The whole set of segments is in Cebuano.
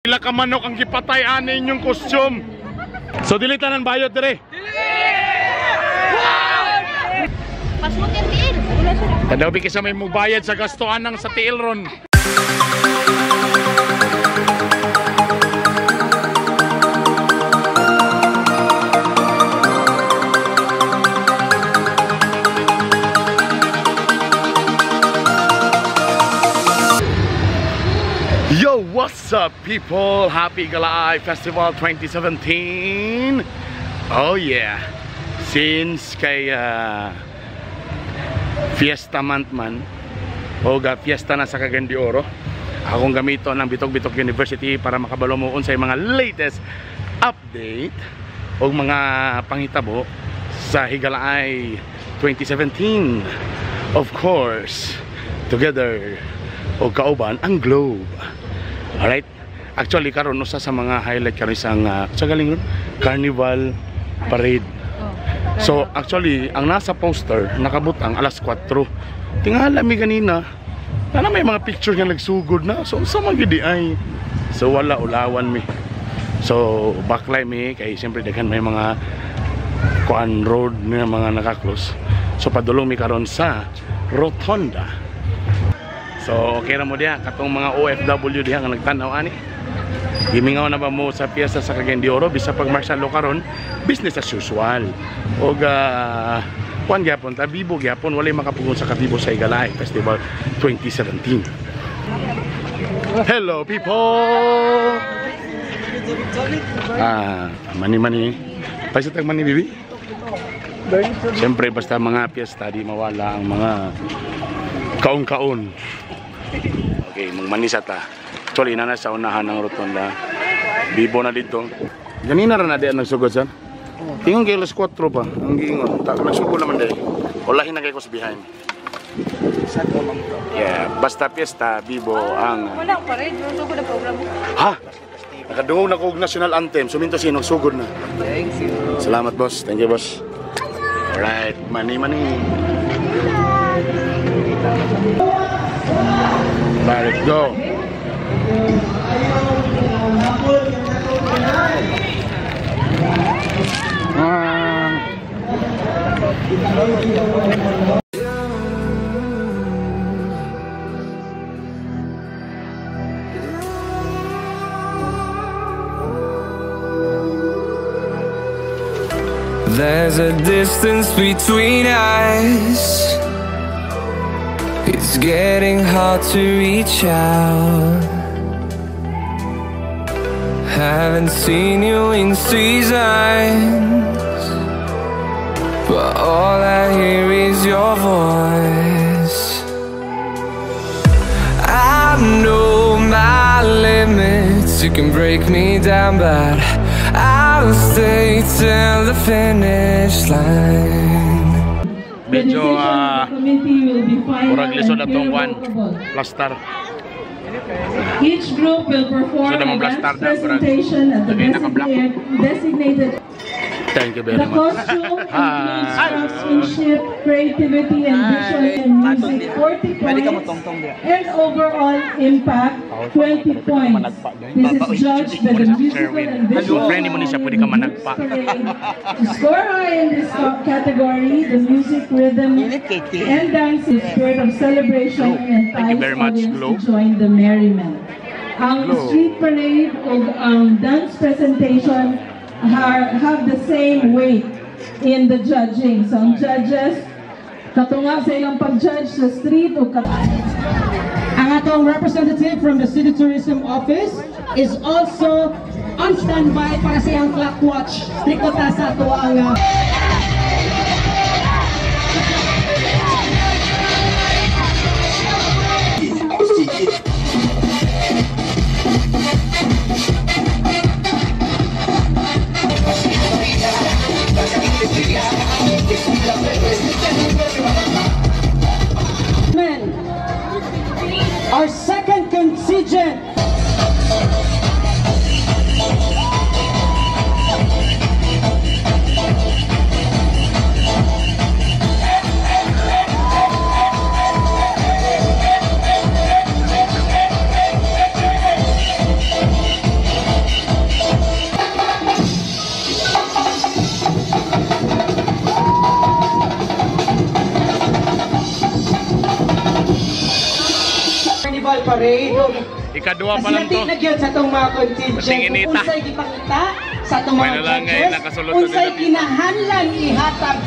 Pila ka manok ang gipatay ani inyong costume. So dili tanan bayot dire. Pasmot yung tiil. Tanaw bi kaysa may mubayad sa gastuan ng sa tiil ron. Yo, what's up people? Happy Galaay Festival 2017. Oh yeah. Since kay Fiesta month man o ga fiesta na sa Cagayan de Oro, akong gamito ng Bitok-Bitok University para makabalo mo unsay mga latest update o mga panghitabo sa Higalaay 2017. Of course, together o kauban ang Globe. Alright? Actually karon usa sa mga highlight karon isang sa galing ron, Carnival Parade. So actually ang nasa poster nakabutang alas 4. Tingala mi ganina. Nana may mga picture nga nagsugod na. So unsa man gid ay. So wala ulawan mi. So baklay mi kay siyempre daghan may mga kuan road nga mga naka-close. So padulong mi karon sa Rotonda. So okay ra mo diha katong mga OFW diha nga nagtan-aw ani. Gimingaw na ba mo sa piyesta sa Cagayan de Oro bisa pag martial law karon, business as usual. Og kuan gyapon ta bibo gyapon walay makapugon sa kabibo sa Higalaay Festival 2017. Hello people. Ah, mani mani. Paisa tag mani bibi. Siyempre basta mga piyesta di mawala ang mga kaon-kaon. Okay, magmanisa ta. Actually, na sa unahan ng rotonda. Bibo na dito. Ganina ra na di ang nagsugod sir. Ingon kay alas 4 pa. Ang giingon. Ta nagsugod naman dai. Ulahin na kay ko sa behind. Yeah, basta piyesta bibo ang wala pa rin, sugod na program. Ha? Nakadungog na ko og national anthem. Suminto siya nagsugod na. Thank you. Salamat boss. Thank you boss. Alright, money money. Let's go. There's a distance between us. It's getting hard to reach out. Haven't seen you in seasons, but all I hear is your voice. I know my limits. You can break me down, but I'll stay till the finish line. Medyo murag lisod atong kwan plaster. Each group will perform so, a dance presentation at the designated. Thank you very The much. costume includes craftsmanship, creativity, and vision and music, 40 points, and overall impact, 20 points. This is judged by the musical and visual parade. To score high in this category, the music, rhythm, and dance is spirit of celebration and Thank you very much, audience Globe. to join the merriment. Ang street parade o ang dance presentation have the same weight in the judging. So ang judges, katunga sa ilang pag-judge sa street o Ang atong representative from the City Tourism Office is also on standby para sa iyang clock watch. Stricto ta sa ato ang our second contingent. parade. Ikaduha pa lang to. Kasinati na gyud sa atong mga contingent. Patinginita. Kung unsay gipakita sa atong mga May nalang ngayon, judges, nakasulod na unsay dito. kinahanglan ihatag.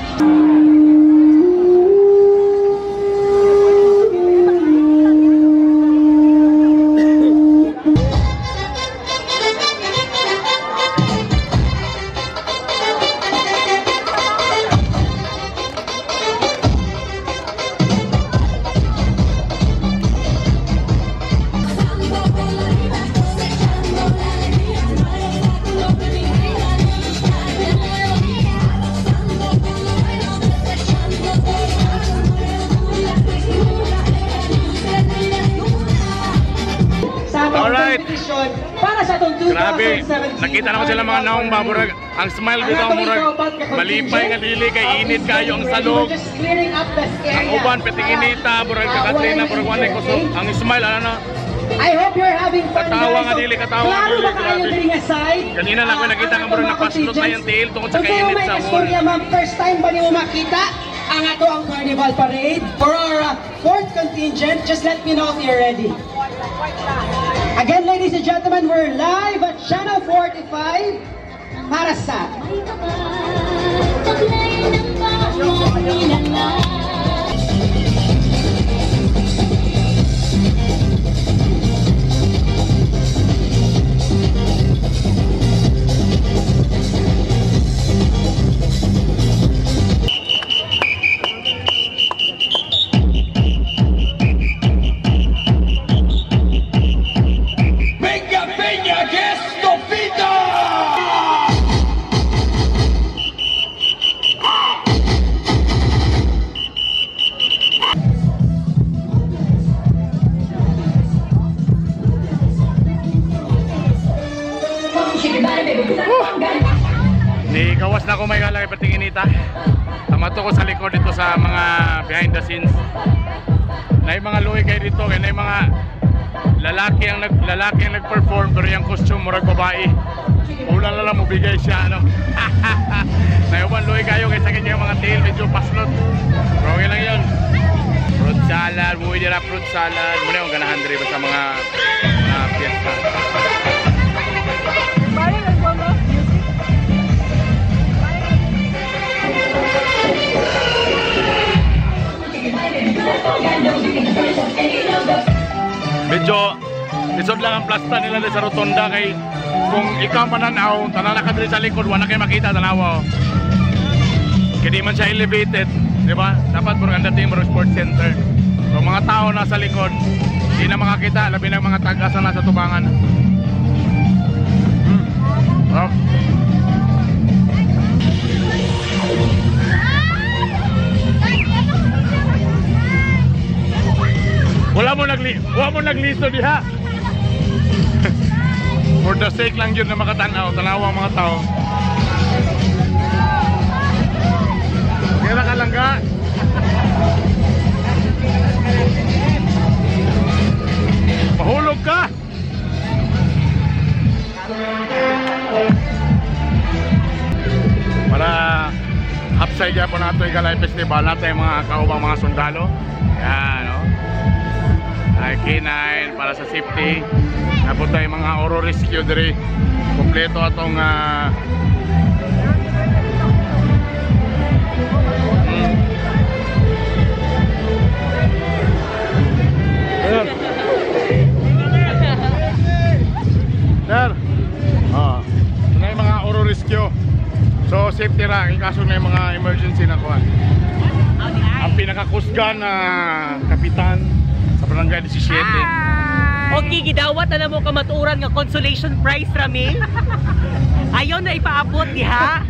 Sa atong Alright. competition para sa atong 2017. Grabe, nakita na ko sila mga naong ba, murag, ang smile Ang bitaw atong murag, ikaupat nga malipay nga dili kay contingent, init kayo ang is salog. we're just clearing up this area. Ang uban peting inita, murag kakatrina, murag walay kusog. Ang smile ano na. I hope you're having fun, Katawa guys. nga dili, katawa nga Klaro dili, ba kaayo grabe. diri nga side? Ganina lang ako nakita Ang nga murag atong mga napaslot na yung tiil tungod sa Kung kayo kainit may sa mall. istorya, ma'am, first time ba niyo makita ang ato ang Carnival Parade? For our fourth contingent, just let me know if you're ready. Again, ladies and gentlemen, we're live at Channel 45 para sa Taglay ng bawat nilalang. Venga, Peña, que esto pita! Ni gawas na ako may galay perting inita. Tamato ko sa likod dito sa mga behind the scenes. Nay mga luoy kay dito kay nay mga lalaki ang nag-perform pero yung costume murag babae. Ulan na lang mobigay siya ano. Nay uban luoy kayo kaysa kanya mga tail medyo paslot. Pero okay lang yun. Fruit salad, buhay nila fruit salad. Muna yung ganahan diri ba sa mga fiesta. Medyo lisod lang ang plasta nila diri sa rotonda kay kung ikaw mananaw, tanan na ka diri sa likod, wala kay makita tanawa. Oh. Kay di man siya elevated, di ba? Dapat murag ang dating murag sports center. So mga tao nasa likod, di na makakita, labi na mga tag-asa nasa tubangan. Oh. Wala mo nagliso diha. For the sake lang yun na makatanaw, tanawa ang mga tao. Kaya ka lang ka. Mahulog ka. Para upside po nato Igalay Festival natin yung mga kaubang mga sundalo. Yan, no? Ay, K9 para sa safety. Napunta yung mga Oro Rescue diri. Kompleto atong Sir. Sir. Oh. Ito na yung mga Oro Rescue. So safety ra, kaso may mga emergency na kuan. Ang pinakakusgan na kapitan sa Barangay 17. Okay, gidawat na mo kamatuoran nga consolation prize rami. Ayaw na ipaabot diha.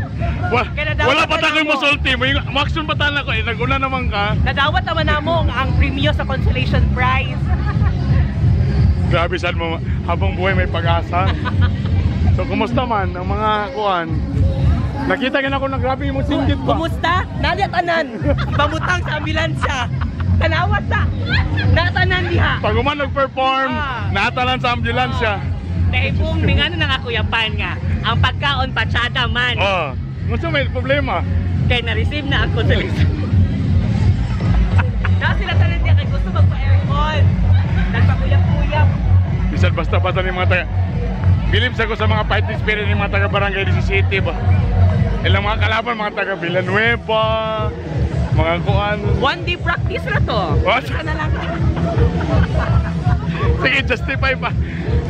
Wala pa tayo mosulti. May action pa tayo ko. Eh, naguna naman ka. Nadawat naman namo ang premyo sa consolation prize. Grabe sad mo, habang buhay may pag-asa. So kumusta man ang mga kuan? Nakita ka na ako na grabe mo singgit ba? Kumusta? Nalya tanan. Ibamutang sa ambulansya. Tanawat ta. Natanan diha. Pag uman nag-perform, natalan sa ambulansya. Dahil mingano na nga Kuya Pan nga, ang pagkaon patsada man. Oh, unsa may problema? Kay na-receive na ang consolation. Tapos sila tanan diha kay gusto magpa-aircon. Nagpakuyap-kuyap. Bisan basta-basta ni mga taga. Bilib sa ko sa mga fighting spirit ni mga taga barangay di City ba. Ilang mga kalaban, mga taga Villanueva, mga kuan. One day practice na to. What? Sana lang. Sige, justify pa.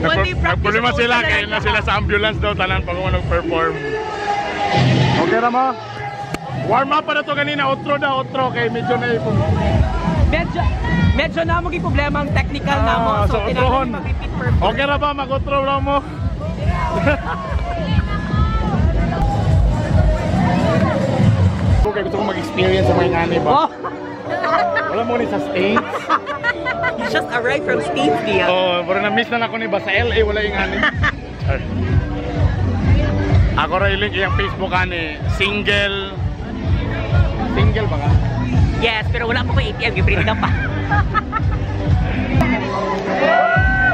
One day practice Nagproblema po, sila, talaga. kaya na sila sa ambulance daw, tanan pag nag-perform. Okay ra mo? Warm up pa na to kanina, otro daw, otro, kay medyo na ipong. Medyo na mo problema ang technical na mo. Ah, So, so, otrohon. tinatawag mag-repeat perform. Okay ra ba, mag-otro ra mo? Okay, gusto ko mag-experience sa mga ngani ba? Oh, Wala mo ni sa States. you just arrived from States, Dia. Oh, pero na-miss na ako ni ba sa LA, wala yung ani. Char. Ako ra link iyang Facebook ani, single. Single ba ka? Yes, pero wala pa ko ATM, giprint na pa.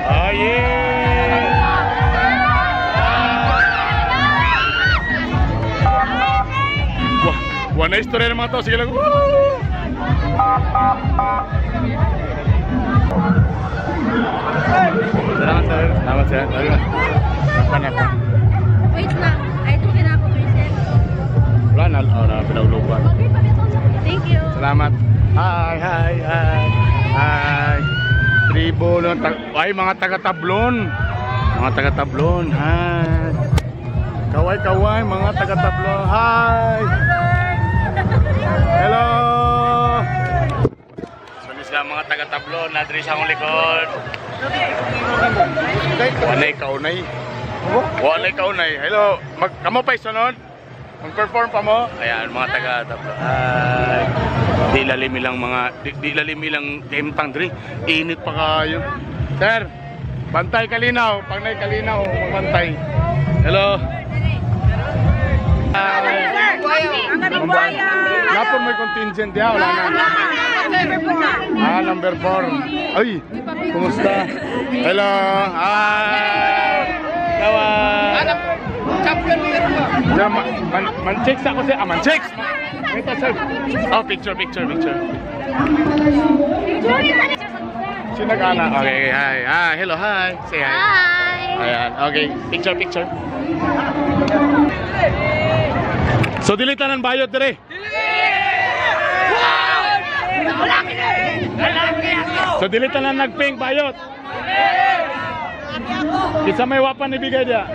Oh yeah! Wah, wala na istorya ng mga tao. Sige lang. Woo! Salamat sir. Salamat sir. Salamat. Salamat na. Wait lang. Ay, ito kina ako, Christian. Wala na. Oh, na pinaglupan. Okay, pabitong sa Thank you. Salamat. Hi, hi, hi. Hi. Tribo ng ay, mga taga-Tablon. Mga taga-Tablon. Hi. Kaway, kaway, mga taga-Tablon. Hi. Hello. So, ni sila mga taga-Tablon. Nadri sa akong likod. Walay kaunay. Walay kaunay. Hello. Mag kamo pa isunod? Mag-perform pa mo? Ayan, mga taga-Tablon. Hi. Di lalim ilang mga di lalim ilang temtang diri. Init pa kayo. Sir, bantay kalinaw, pangnay kalinaw, magbantay. Hello. Lapon may contingent diha, wala na. Ah, number 4. Ay, kumusta? Hello. Hi. Kawa. Champion mo yun. Yeah, man-checks ako siya. Ah, man-checks! Wait, sir. Oh, picture, picture, picture. Sino nag-ana? Okay, hi. Hi, hello, hi. Say hi. Hi! Ayan, okay. Picture, picture. So, dili tanan bayot dire. So, dili tanan nagpink bayot. Kinsa may wapan ibigay diya?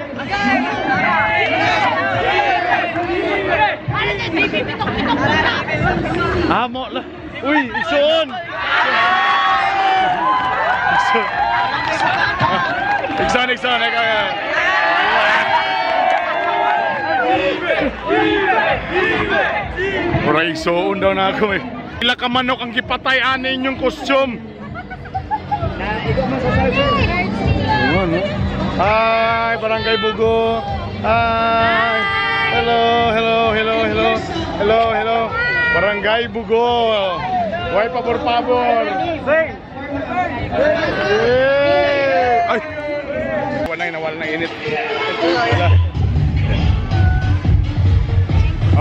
Pitok-pitok po na. Amo lah. Uy, isuon. Isuon. Isuon, isuon. Ikaw, ikaw. Pura isuon daw na ako eh. Ila ka manok ang gipatay ani inyong costume. Ayun, eh. Hi, Barangay Bugo. Hi. Hello, hello, hello, hello. Hello, hello. Barangay Bugo. Way pabor-pabor. Yeah. Ay. Wala na, wala na init. Wala.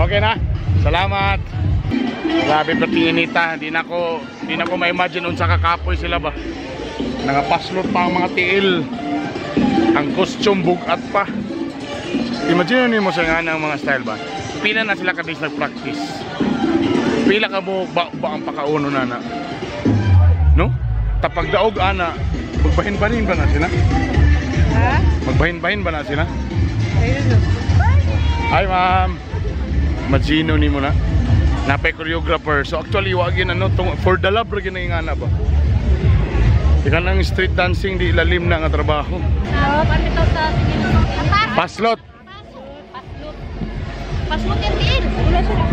Okay na. Salamat. Grabe pati inita. Di na ko ma-imagine unsa kakapoy sila ba. Nangapaslot pa ang mga tiil. Ang costume bugat pa. Imagine nimo sa nga ng mga style ba. Pila na sila ka days nag-practice. Pila ka mo ba ang pakauno na na. No? Tapag daog ana, magbahin-bahin ba na sila? Ha? Magbahin-bahin ba na sila? Ayun no. Hi ma'am. Imagine nimo na. Napay choreographer. So actually wag yun ano tung, for the love ra gyud nga ana ba. Ika nang street dancing di ilalim na nga trabaho. Paslot. Paslot yung tiil.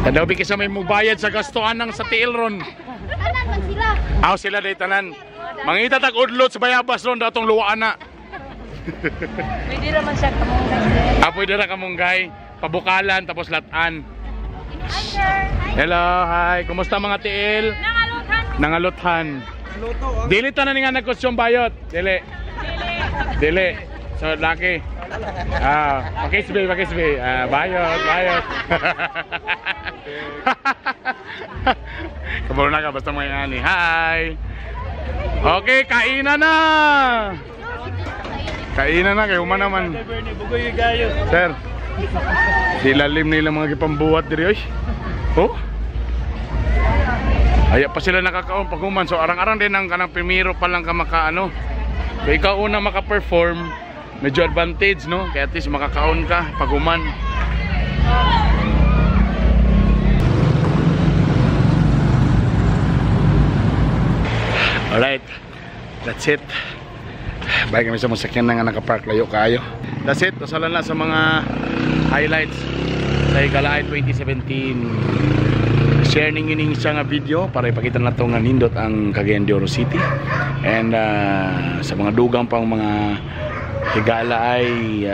Tadaw bi kaysa may mubayad sa gastuan ng sa tiil ron. Tanan man sila. Aw sila day tanan. Mangita tag udlot sa bayabas ron datong luwaan na. Pwede raman siya kamunggay. Ah, pwede ra kamunggay, pabukalan tapos latan. Hi sir. Hello, hi. Kumusta mga tiil? Nangaluthan. Nangaluthan. Dili tanan nga nagkostyum bayot. Dili. Dili. So laki. Ah, pakisbi, pakisbi. Ah, bayot, bayot. Kabalo na ka basta mga ani. Hi. Okay, kainan na! Kainan na, kay human naman. Sir, silalim nila mga gipambuhat diri oy. Oh? Aya pa sila nakakaon pag human. So arang-arang din ang kanang primero pa lang ka makaano. So ikaw una maka-perform, medyo advantage, no? Kaya at least makakaon ka pag human. Alright, that's it. Bye kami sa mga sakyan na nga nakapark layo kaayo. That's it. Usa lang na sa mga highlights sa Higalaay 2017. Share ninyo ning siya nga video para ipakita na to nga nindot ang Cagayan de Oro City. And sa mga dugang pang mga Higalaay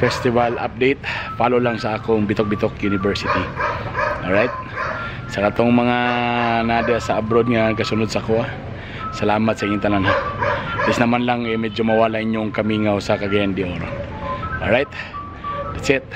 festival update, follow lang sa akong Bitok Bitok University. Alright? Sa katong mga nada sa abroad nga kasunod sa kuha, salamat sa inyong tanan ha. At least naman lang eh, medyo mawala inyong kamingaw sa Cagayan de Oro. Alright? That's it.